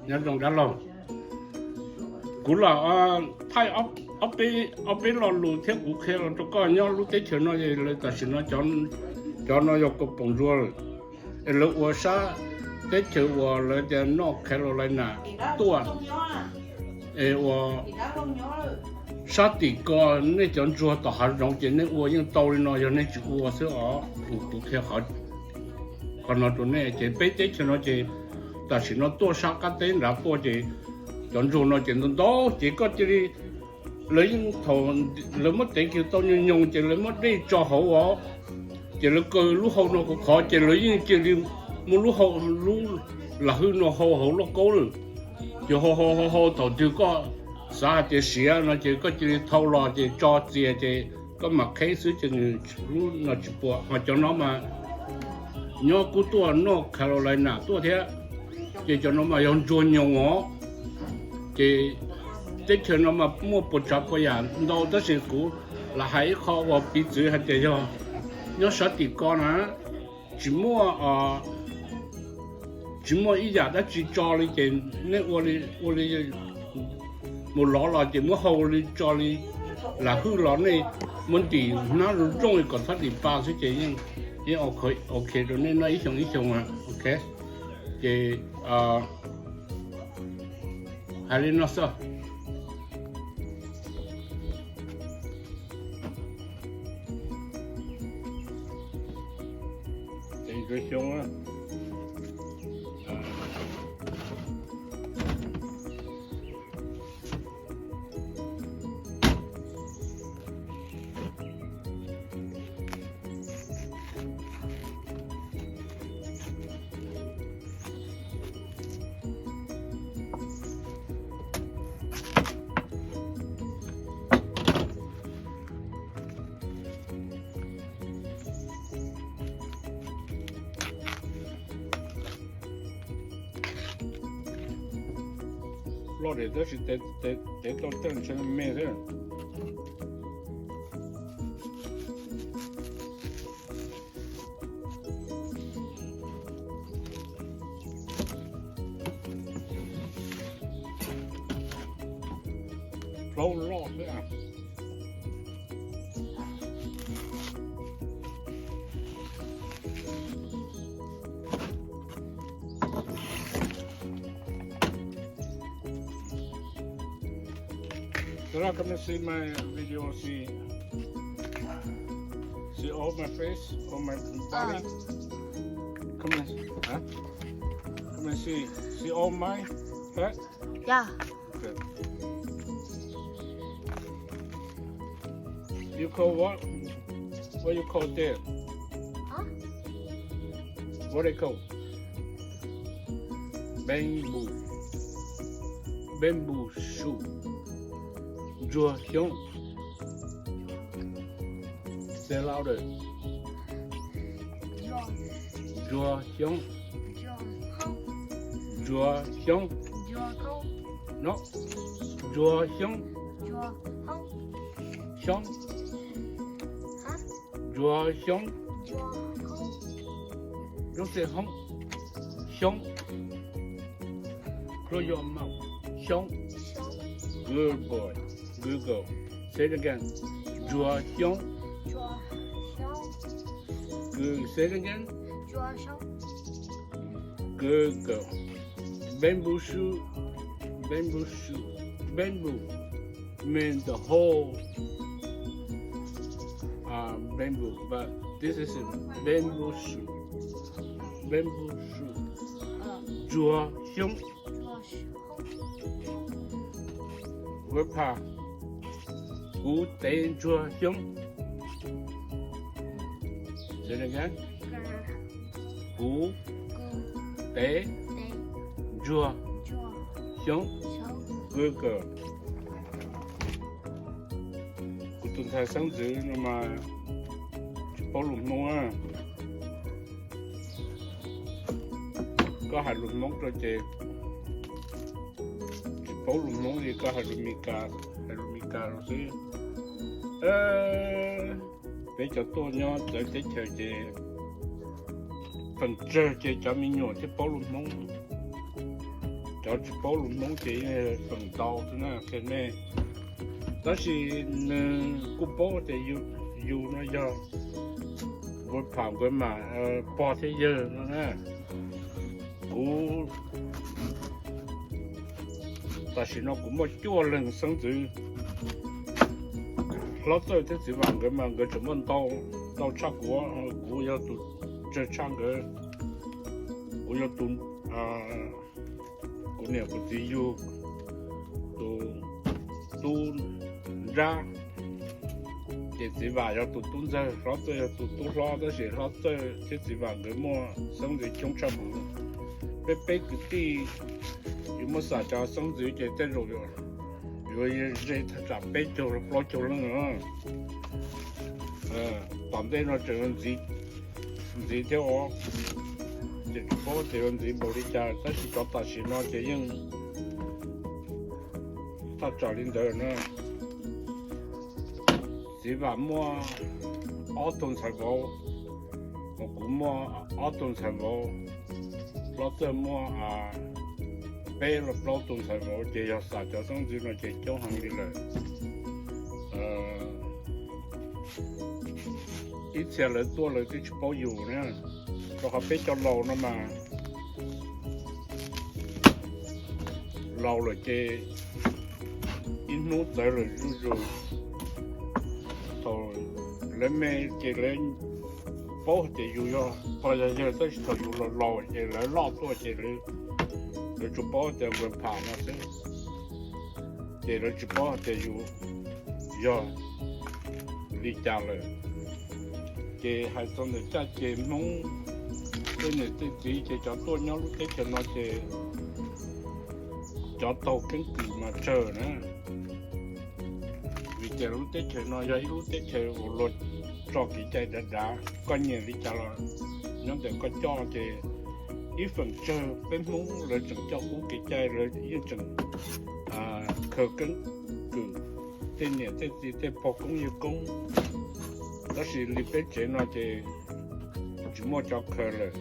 Nyob zoo dab laug, kuv los thaij ob peb lo lus thiab kuv qhia los rau koj nyob lub teb chaws no, tam sim no cov no yog kaus poom ntsuag lawm, es lawv ua sab teb chaws uas lawv tias North Carolina tuaj, es ua sab tim ko, nej cov ntsuag tom hav zoov ces nej ua yeej tau li no, yog nej tsis ua xwb os. Kuv qhia qhov no rau nej ces peb teb chaws no ces tam sim no tuaj sab qab teb nrad tuaj ces cov ntsuag no ces ntau ntau ces koj cia li, lawv yeej thaum lawv muab tev kiag tau nyoos nyoos ces lawv muab dej tso hauv os, ces lawv kaw lub hau no khov khov ces lawv yeej cia li muab lub hau, lub lam hwj no hau hauv lauj kaub lawm. Ces hau hau hau hau thaum twg koj xav hais tias siav no ces koj cia li thau los ces tso txias ces koj mam qheb xwb ces nws lub no tsis puas. Ho cov no mas nyob kuj tuaj North Carolina tuaj thiab, ces cov no mas yog ntsuag nyoos os. Ces teb chaws no mas muaj puas tsav puas yam ntau tab sis kuv lam hais ib qho uas piv txwv hais tias yog nyob sab tim ko na, tsis muaj, tsis muaj ib yam dab tsi tso li ces nej ua li, ua li mus lov los ces muab hau li tso li lam hwj los nej muab ntim hnab zoo zoo li kom txhob dim pa xwb ces yeej ok rau nej noj ib xyoo ib xyoo, ok. Ces hais li no xwb. Loj diam tab sis tev tau tej ntshe me xwb. Plaub loj xwb. Come and see my video, see, see all my face, all my body. Come and, huh? Come and see, see all my fat. Yeah. Okay. You call what? What you call there? Huh? What they call? Bamboo. Bamboo shoot. Ntsuag xyoob. Say louder. Ntsuag xyoob. Ntsuag xyoob. No. Ntsuag xyoob. Xyoob. Ntsuag xyoob. Don't say hoob. Xyoob. Close your mouth. Xyoob. Good boy. Good girl. Say it again. Ntsuag xyoob. Good. Say it again. Good girl. Bamboo shoot. Bamboo shoot. Bamboo means the whole uh, bamboo, but this is a bamboo shoot. Bamboo shoot. Ntsuag xyoob. Web pa. Kuv tev ntsuag xyoob. Say it again. Kuv tev ntsuag xyoob. Good girl. Kuv tus ntxhais xeeb ntxwv no mas tsis paub lus Hmoob na. Koj hais lus Hmoob rau ces tsis paub lus Hmoob li, koj hais lus Mes Kas, hais lus Mes Kas rau xwb. Peb cov tuaj nyob txawv teb chaws ces feem tsawg ces cov me nyuam thiaj paub lus Hmoob. Cov tsis paub lus Hmoob ces yeej feem ntau xwb na, qhia nej. Tab sis nws kuj paub tias yus no yog nkawd pham nkawd mam pog thiab yawg no na. Kuv tam sim no kuv muaj cuaj leeg xeeb ntxwv. Hlob Txawj thiab Txiv Vam nkawd mas nkawd tseem muaj ntau, ntau tshaj kuv, kuv yog tus tsawg tshaj nkawd. Kuv yog tus, kuv niam kuv txiv yug tus tub nrab, ces Txiv Vam yog tus tub ntxawg, Hlob Txawj yog tus tub hlob, tab sis Hlob Txawj thiab Txiv Vam nkawd muaj xeeb ntxwv coob tshaj kuv. Peb peb kwv tij, yus muab xam cov xeeb ntxwv ces tej zaum yuav ze thaj tsam peb caug los plaub caug leej. Tom ntej no tseem ntxiv thiab os, ces tsis paub tias yuav ntxiv npaum li cas, tab sis cov tam sim no ces yeej thaj tsam li ntawd na. Txiv Vam muaj ob tug ntxhais vauv, kuv muaj ob tug ntxhais vauv, Hlob Txawj muaj peb los plaub tug ntxhais vauv, ces yog xam cov xeeb ntxwv no ces coob heev li lawm. Ib txhia lawv tuaj lawv twb tsis paub yus na, rau qhov peb cov laus no mas laus lawm ces ib hnub txawv lawm zuj zus. Thaum lawv me ces lawv paub hais tias yus yog pog yog yawg, tab sis thaum yus laus laus ces lawv loj tuaj ces lawv tsuas paub tias npawg pham no xwb, ces lawv tsis paub hais tias yus yog li cas lawm. Ces hais txog ntawm caj ces Hmoob tej niam tej txiv ces cov tuaj nyob lub teb chaws no ces cov taug keeb kwm mas tsawg na. Vim tias lub teb chaws no yog ib lub teb chaws uas luag tso kev cai dav dav, koj nyiam li cas los nyob ntawm koj coj, ces ib feem tsawg peb Hmoob lawv tseem coj qub kev cai, lawv yeej tseem khaws keeb kwm tej niam tej txiv tej pog koob yawg koob. Tab sis li peb tsev no ces tsis muaj cov khaws lawm.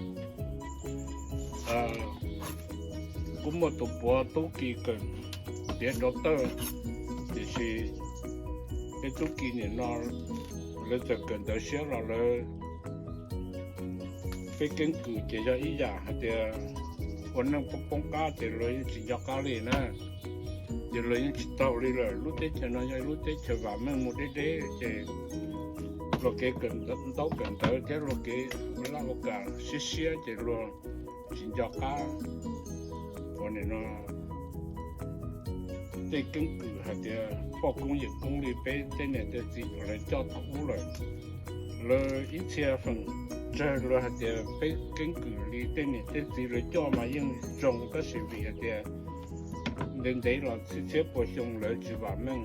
Kuj muaj tus puav tub ki kawm tiav rau tawj, tiam sis peb tub ki nim no lawv txawm kawm ntawv siab los lawv, peb keeb kwm ces yog ib yam hais tias ua neej poob poob qab ces luag yeej tsis nco qab li na. Ces luag yeej tsis taug li lawm. Lub teb chaws no yog ib lub teb chaws vam meej mus deb deb, ces luag kev kawm ntaub kawm ntawv thiab luag kev ua laj ua kam siab siab ces luag tsis nco qab. Ua nim no tej keeb kwm hais tias poj koob yawm koob li peb tej niam tej txiv lawv coj thaum ub lawm, lawv ib txhia feem tsawg lawv hais tias peb keeb kwm li tej niam tej txiv lawv coj mas yeej zoo, tab sis vim hais tias ntev ntev los txhiab txhiab puas xyoo lawv tsis vam meej,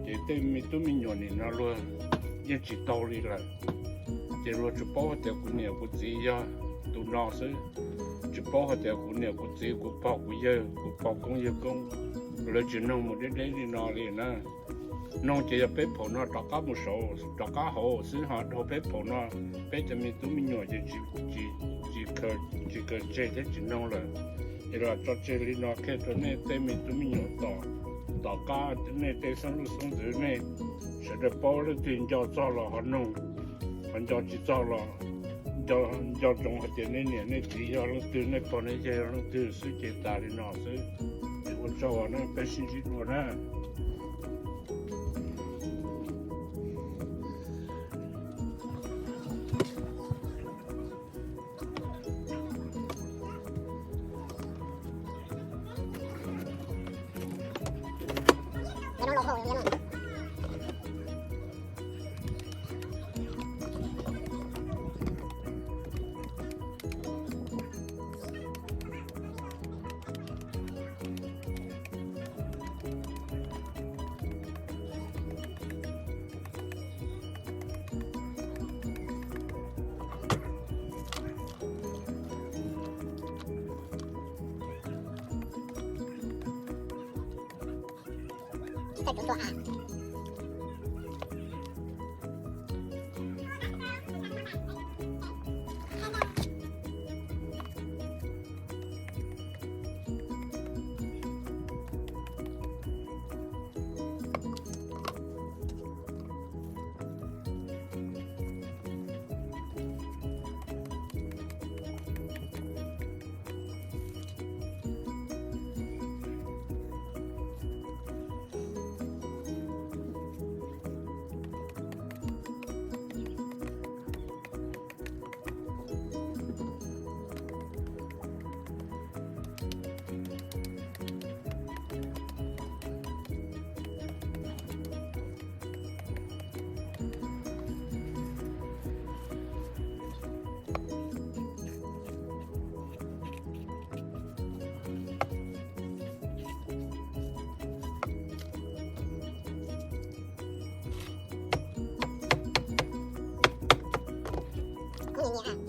ces tej me tub me nyuam nim no luag yeej tsis taug li lawm. Ces luag tsuas paub hais tias kuv niam kuv txiv yog tus no xwb, tsis paub hais tias kuv niam kuv txiv kuv pog kuv yawg kuv pog koob yawg koob, lawv tsis noog mus deb deb li no li na. Noog ces yog peb phaum no rov qab mus saud rov qab hauv xwb, ho dhau peb phaum no peb cov me tub me nyuam ces tsis khaws tseg thiab tsis noog lawm. Ces los tso tseg li no qhia rau nej tej me tub me nyuam tom qab, nej tej xeeb leej xeeb ntxwv nej sawv daws paub, leej twg nco txog los ho noog, ho nco tsis txog los nco ntsoov hais tias nej niam nej txiv yog leej twg, nej pog nej yawg yog leej twg xwb. Ces tas li no xwb, ces ua tsaug na, peb sib ntsib dua na. Nyiam.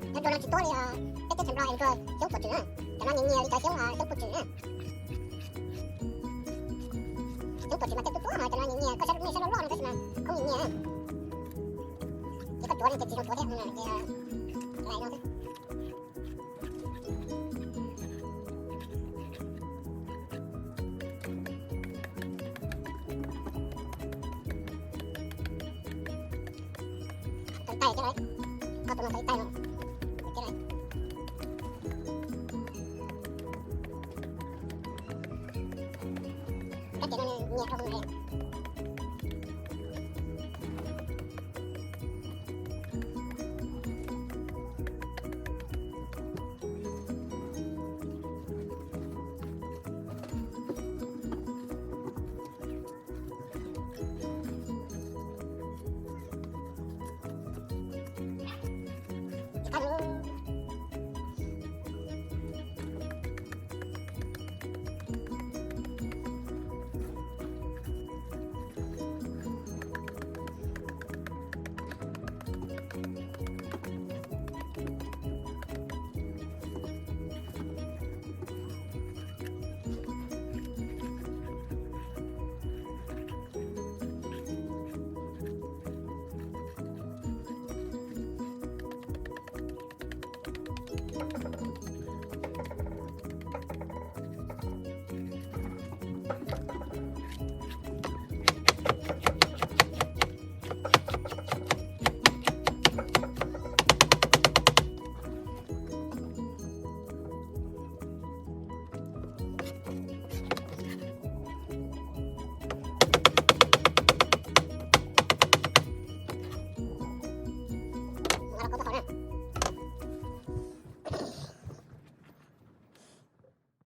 Cov ntsuag no tsis tuab li peb teb chaws Nplog es ntsuag xyoob puas tswm na. Cov no nyias nyias li cov xyoob, xyoob puas tswm na. Xyoob puas tswm mas tej tuab tuab no, cov no nyias nyias, koj saib nej saib loj loj no tab sis mas khoob nyias nyias. Ces koj tuav li ces tsis zoo tuav thiab no ces lais no xwb. Tau ib tais thiab lauj, koj tus no tau ib tais no thiab lauj. Kab ces no nyiam rau tus no.